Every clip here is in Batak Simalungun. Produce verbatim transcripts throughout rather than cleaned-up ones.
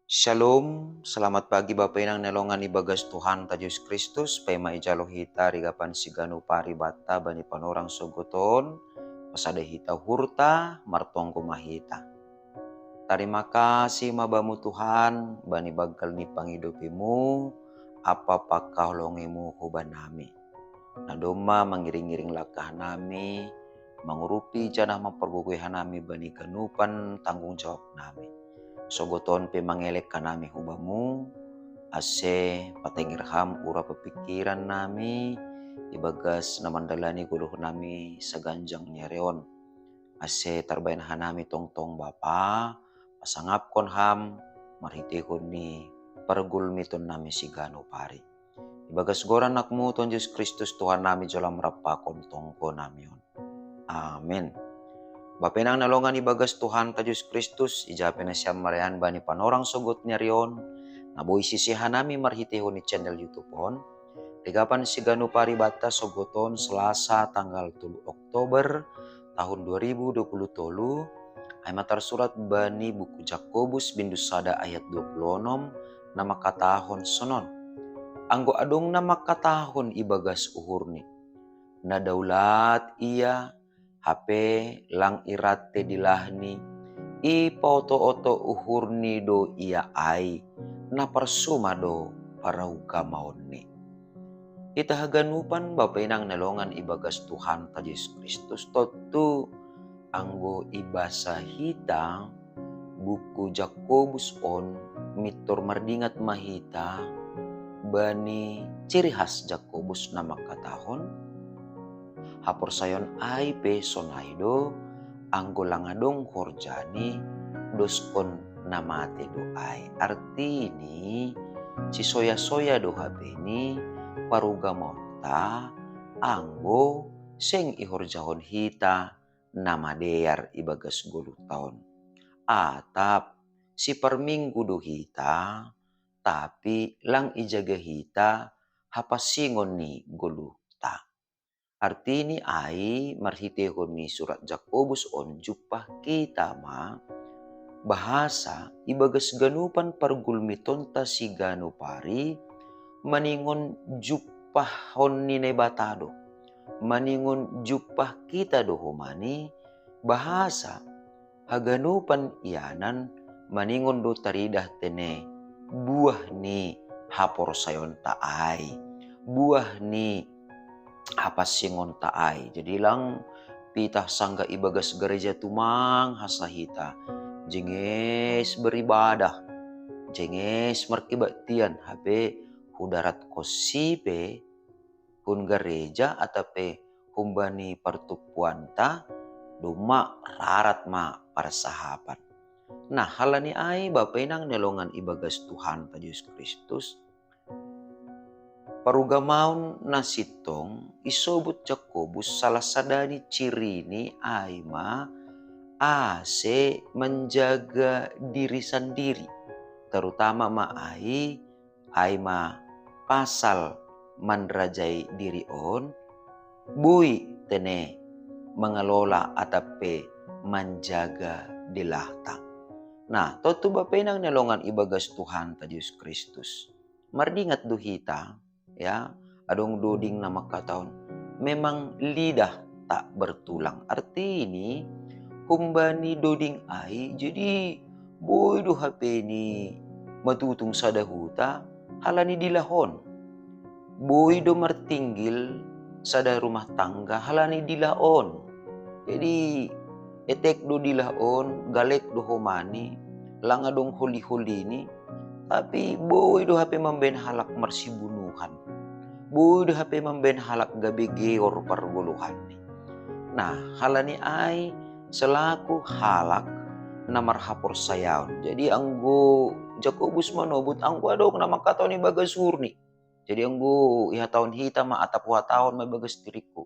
Shalom, selamat pagi Bapa Inang nelongan ibagas Tuhan ta Jesus Kristus. Pema ijalo hita rigapan siganu paribata bani panorang sogoton, pasada hita hurta, martonggo mahita. Terima kasih mabamu Tuhan, bani bagal ni pangidopimu, apa pakaholongimu hubanami. Na domma mangiring-iring langkah nami, mangurupi janah mampargogoi hanami bani ganupan tanggung jawab nami. Sogoton pe mangelek hanami hubamu, ase patenger ham ura pepingkiran nami, ibagas na mandalani goluh nami saganjang ni areon. Ase tarbaen hanami tongtong Bapa, pasangapkon ham, marhitehon ni pargulmiton nami siganu pari. Ibagas goran anakmu Tuhan Jesus Kristus Tuhan nami jolam rampakon tonggo nami on. Amen. Bapa Inang nelongan ibagas Tuhan ta Jesus Kristus, ijape nasiam marean bani panorang sogot ni areon, na boi sise hanami marhitehon ni channel YouTube on, rigapan siganu paribata sogoton Selasa tanggal tolu Oktober tahun dua ribu dua puluh tolu, ai ma tarsurat bani buku Jakobus bindu sada ayat dua puluh onom, na mangkatahon sonon. Anggo adong na mangkatahon ibagas uhurni, na daulat ia, hape lang irante dilahni, ipaoto-oto uhurni do ia ai, na parsuma do parugamaonni. Hita haganupan Bapa Inang nelongan ibagas Tuhan ta Jesus Kristus, tontu anggo ibasa hita buku Jakobus on, mintor mardingat ma hita bani ciri khas Jakobus na mangkatahon, haporsayaon ai pe sonai do, anggo lang adong horjani, doskon na mate do ai. Artini, sisoya-soya do hape ni parugamaonta, anggo seng ihorjahon hita na madear ibagas goluhta on. Atap, siparminggu do hita, tapi lang ijaga hita hapansingon ni goluhta. Artini ai marhitehon ni surat Jakobus on jumpah hita ma, bahasa ibagas ganupan pargulmitonta siganu pari, maningon jumpahon ni Naibata do, maningon jumpah hita do homani, bahasa haganupan ianan maningon do taridah tene buah ni haporsayaonta ai, buah ni hapansingonta ai. Jadi lang pitah sanggah ibagas gareja tumang hasa hita, jenges beribadah, jenges markebaktian, hape hu darat konsi pe, hun gareja atap pe humbani partumpuanta, domma rarat ma parsahapan. Nah, halani ai Bapa Inang nelongan ibagas Tuhan ta Jesus Kristus, parugamaon na sintong isobut Jakobus salah sada ni cirini ai ma ase manjaga diri sandiri, terutama ma ai, ai ma pasal manrajai diri on, boi tene mangalola atap pe manjaga dilahta. Nah, tontu Bapa Inang nelongan ibagas Tuhan ta Jesus Kristus, mardingat do hita, ya, adong doding na mangkatahon, memang lidah tak bertulang. Artini, humbani doding ai, jadi boi do hape ni matutung sada huta halani dilah on. Boi do martinggil sada rumah tangga halani dilah on. Jadi, etek do dilah on, galek do homani, lang adong holi-holini, tapi boi do hape mambaen halak marsibunuhan. Boi do hape mambaen halak gabe geor pargoluhanni. Nah, halani ai selaku halak na marhaporsayaon. Jadi anggo Jakobus manobut, anggo adong na mangkatahon ibagas uhurni. Jadi anggo ihatahon hita ma atap huhatahon ma ibagas diringku,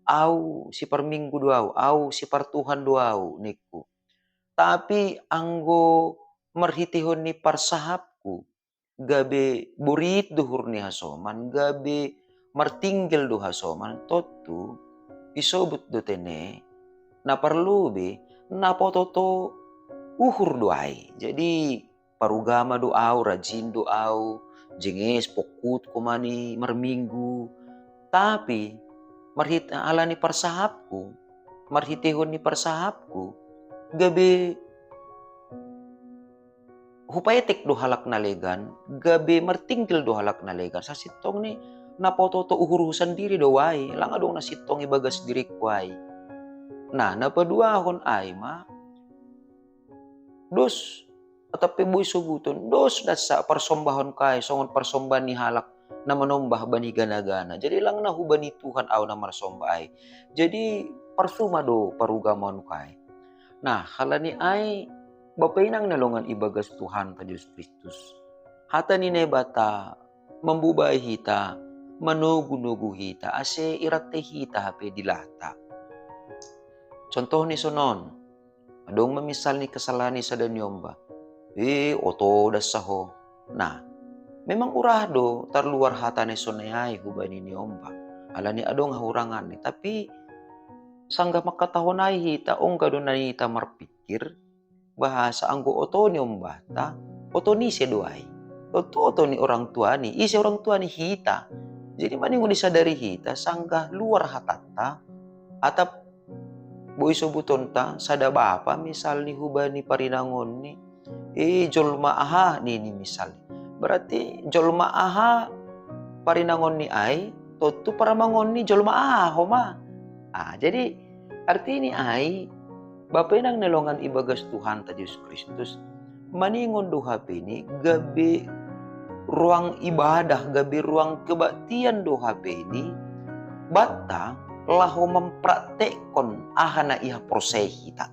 au siparminggu do au, au sipartuhan do au ningku. Tapi anggo marhitehon ni parsahapku, gabe borit do uhur ni hasoman, gabe martinggil do hasoman, tontu isobut do tene, na parlobei, na paoto-oto uhur do ai. Jadi parugama do au, rajin do au, jenges pokkut ko mani marminggu. Tapi marhit alani parsahapku, marhitehon ni parsahapku, gabe hupaetek do halak na legan, gabe martinggil do halak na legan. Sasintongni na paoto-oto uhurhu sandiri do au ai, lang adong na sintong ibagas diringku ai. Nah, na paduahon ai ma, dos, atap pe boi sobuton, dos dasa parsombahonku ai songon parsombahan ni halak na manombah bani gana-gana. Jadi lang na hubani Tuhan au na marsomba ai. Jadi parsuma do parugamaonku ai. Nah, halani ai, Bapa inang na longan ibagas Tuhanta Jesus Kristus, hata ni Naibata mambubai hita, manogu-nogu hita, ase irante hita hape dilata. Contoh ni sonon, adong ma misal ni kesalahan ni sada ni omba. Eh, oto dasa ho. Nah, memang urah do tarluar hata ni sonai ai hubani ni omba. Alani adong hahuranganni, tapi sanggah mangkatahon ai hita, ongga do na hita marpikir, bahasa anggo oto ni ombata, oto ni ise do ai? Oto, oto ni orang tuani, ise orang tuani? Hita. Jadi maningon disadari hita, sanggah luar hatanta, atap boi sobutonta, sada bapa misal ni hubani parinangonni, eh, jolma aha nini misal. Berarti jolma aha parinangonni ai, tontu paramangonni jolma aha ho ma. Ah, jadi artini ai, Bapa inang na longan ibagas Tuhanta Jesus Kristus, maningon do hapeni gabe ruang ibadah, gabe ruang kebaktian do hapeni banta laho mempraktekkon aha na ihaporseai hita.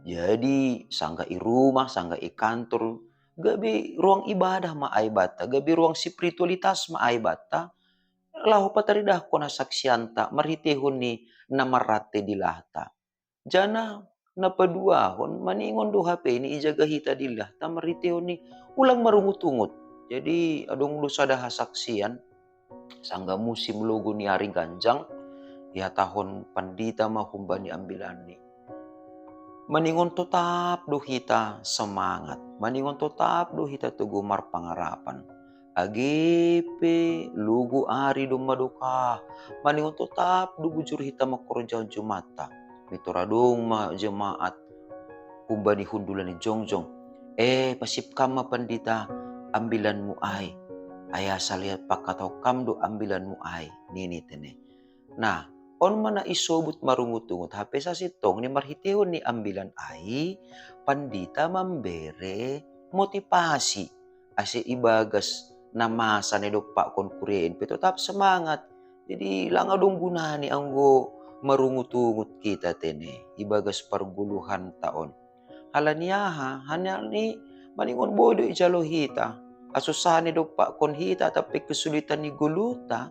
Jadi sanggah i rumah, sanggah i kantor, gabe ruang ibadah ma ai banta, gabe ruang spiritualitas ma ai banta, laho pataridahkon hasaksianta marhitehon ni na marrante dilata. Janah na paduahon, maningon do hapeni ijaga hita dilata marhitehon ni ulang marungut-ungut. Jadi adong do sada hasaksian, sanggah musim logo ni ari ganjang, ihatahon pandita ma humbani ambilanni, maningon totap do hita semangat, maningon totap do hita toguh marpangarapan. Age pe logo ari domma dokah, maningon totap do bujur hita mangkorjahon jumanta. Mintor adong ma jemaat humbani hundulan ni jongjong, eh, pasip kam ma pandita ambilanmu ai, ai asa liat pangkatahon kam do ambilanmu ai, nini tene. Nah, on ma na isobut marungut-ungut hape sasintongni marhitehon ni ambilan ai, pandita mambere motivasi, ase ibagas na masa na idompakkon kuria in pe totap semangat. Jadi lang adong gunani anggo marungut-ungut hita tene ibagas pargoluhanta on. Halani aha? Halani maningon boi do ijalo hita hasusaan na idompakkon hita atap pe kesulitan ni goluhta,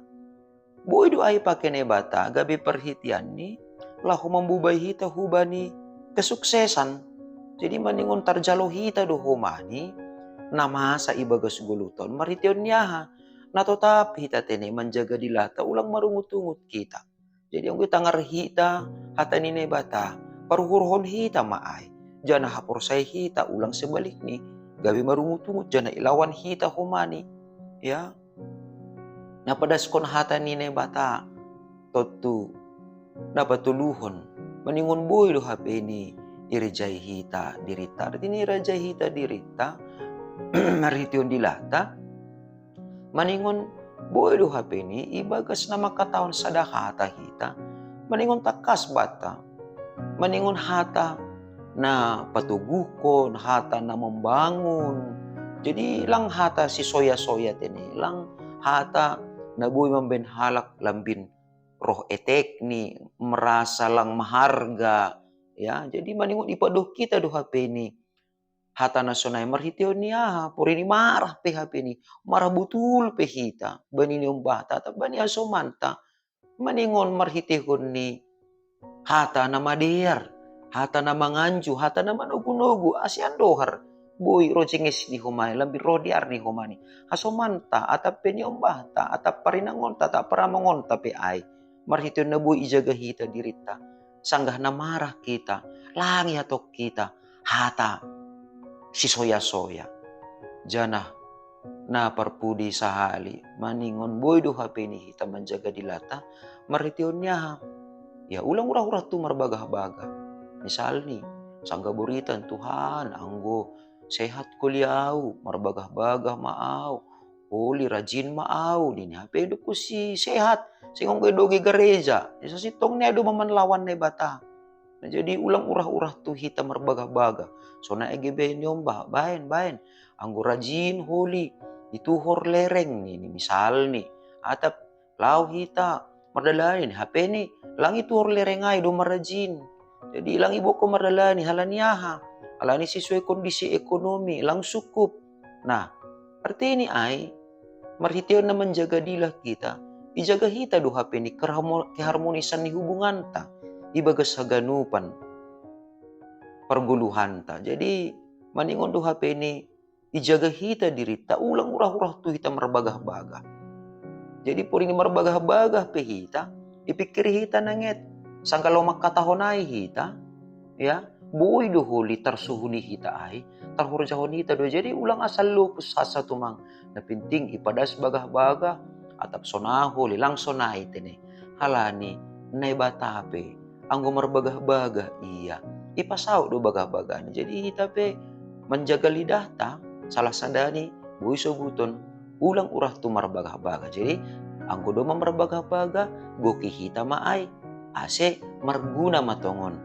boi do ai ipake Naibata gabe parhiteanni laho mambubai hita hubani kesuksesan. Jadi maningon tarjalo hita do homani na masa ibagas goluhta on marhiteon ni aha? Na totap hita tene manjaga dilata ulang marungut-ungut hita. Jadi anggo itangar hita hata ni Naibata, paruhurhon hita ma ai, janah haporseai hita ulang sebalikni gabe marungut-ungut, janah ilawan hita homani. Ya, na padaskon hata ni Naibata tontu na patoluhon, maningon boi do hapeni irejai hita dirinta. Artini irejai hita dirinta marhiteon dilata, maningon boi do hapeni ibagas na mangkatahon sada hata hita, maningon tangkas banta, maningon hata na patoguhkon, hata na mambangun. Jadi lang hata sisoya-soya tene, lang hata na boi mambahen halak lambin roh etekni, merasa lang maharga. Ya, jadi maningon ipadok hita do hapeni hata na sonai marhiteon ni aha? Porini marah pe hapeni, marah botul pe hita bani ni ombahta atap bani hasomanta, maningon marhitehon ni hata na madear, hata na manganju, hata na manogu-nogu, ase andohar boi roh jenges ni homani, lambin roh dear ni homani hasomanta atap pe ni ombahta atap parinangonta atap paramangonta pe ai, marhiteon na boi ijaga hita dirinta, sanggah na marah hita, lang ihatahon hita hata sisoya-soya. Janah na parpudi sahali, maningon boi do hape ni hita manjaga dilata, marhitehon ni aha? Ya, ulang urah-urah tu marbagah-bagah. Misalni, sanggah boritan, Tuhan, anggo sehat koli au, marbagah-bagah ma au, holi rajin ma au, nini hape do pusi sehat, seng anggo doge gareja, sasintongni ai do mamanlawan Naibata. Nah, jadi ulang urah-urah tu hita marbagah-bagah. Sonai age baen ni ombah, baen, baen. Anggo rajin holi, ituhor lereng nini misalni. Atap laho hita mardalani, hape ni, lang ituhor lereng ai do marajin. Jadi lang iboto mardalani, halani aha? Halani sesuai kondisi ekonomi, lang sukup. Nah, artini ai, marhitehon na manjaga dilah hita, ijaga hita do hape ni kerhamo-, keharmonisan ni hubunganta ibagas haganupan pargoluhanta. Jadi, maningon do hape ni ijaga hita dirinta, ulang urah-urah tu hita marbagah-bagah. Jadi, porini marbagah-bagah pe hita, ipikiri hita nanget, sanggah laho mangkatahon ai hita, ya, boi do holi tarsuhuli hita ai, tarhorjahon hita do. Jadi, ulang asal lopus hasa tumang. Na penting ipadas bagah-bagah, atap sonai holi, lang sonai tene. Halani Naibata pe, anggo marbagah-bagah ia, ipasaut do bagah-bagahni. Jadi hita pe manjaga lidahta, salah sadani boi sobuton, ulang urah tu marbagah-bagah. Jadi anggo domma marbagah-bagah, goki hita ma ai, ase marguna ma tongon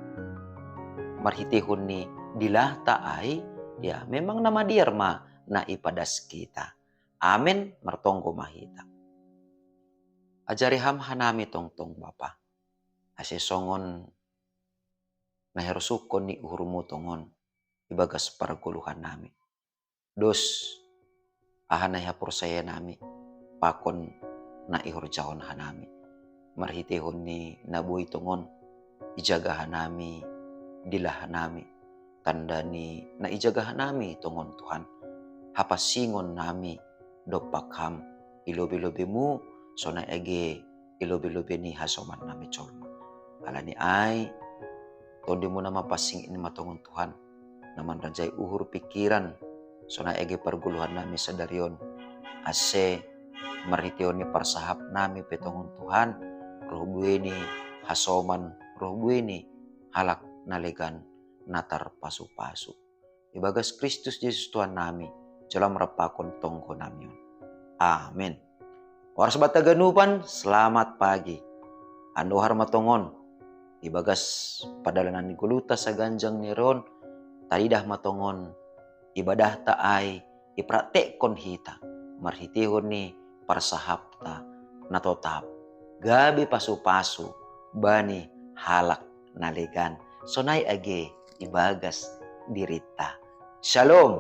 marhitehon ni dilahta ai, ya, memang na madear ma na ipadas hita. Amen, martonggo ma hita. Ajari Ham hanami tongtong, Bapa, ase songon na hirosuhon ni uhurMu tongon ibagas pargoluhannami. Dos aha na ihaporsayaonnami pakon na ihorjahon hanami. Marhitehon ni na boi tongon ijaga hanami, dilah hanami, tanda ni na ijaga hanami tongon, Tuhan, hapansingonnami dompak Ham i lobe-lobeMu, sonai age i lobe-lobe ni hasomannami jolma. Halani ai, TondiMu na mapansing i ma tongon, Tuhan, na manrajai uhur pikiran, sonai age pargoluhannami sadari on, ase marhitehon ni parsahapnami pe tongon, Tuhan, roh buei ni hasoman, roh buei ni halak na legan, na tarpasu-pasu. Ibagas Kristus Jesus Tuhannami, jalo Ham rap pakon tonggonami on. Amen. Horas banta haganupan, selamat pagi. Andohar ma tongon, ibagas pardalanan ni ngolunta saganjang ni ari on, taridah ma tongon ibadahta ai, ipraktekkon hita marhitehon ni parsahapta na totap, gabe pasu-pasu bani halak na legan, sonai age ibagas dirinta. Shalom.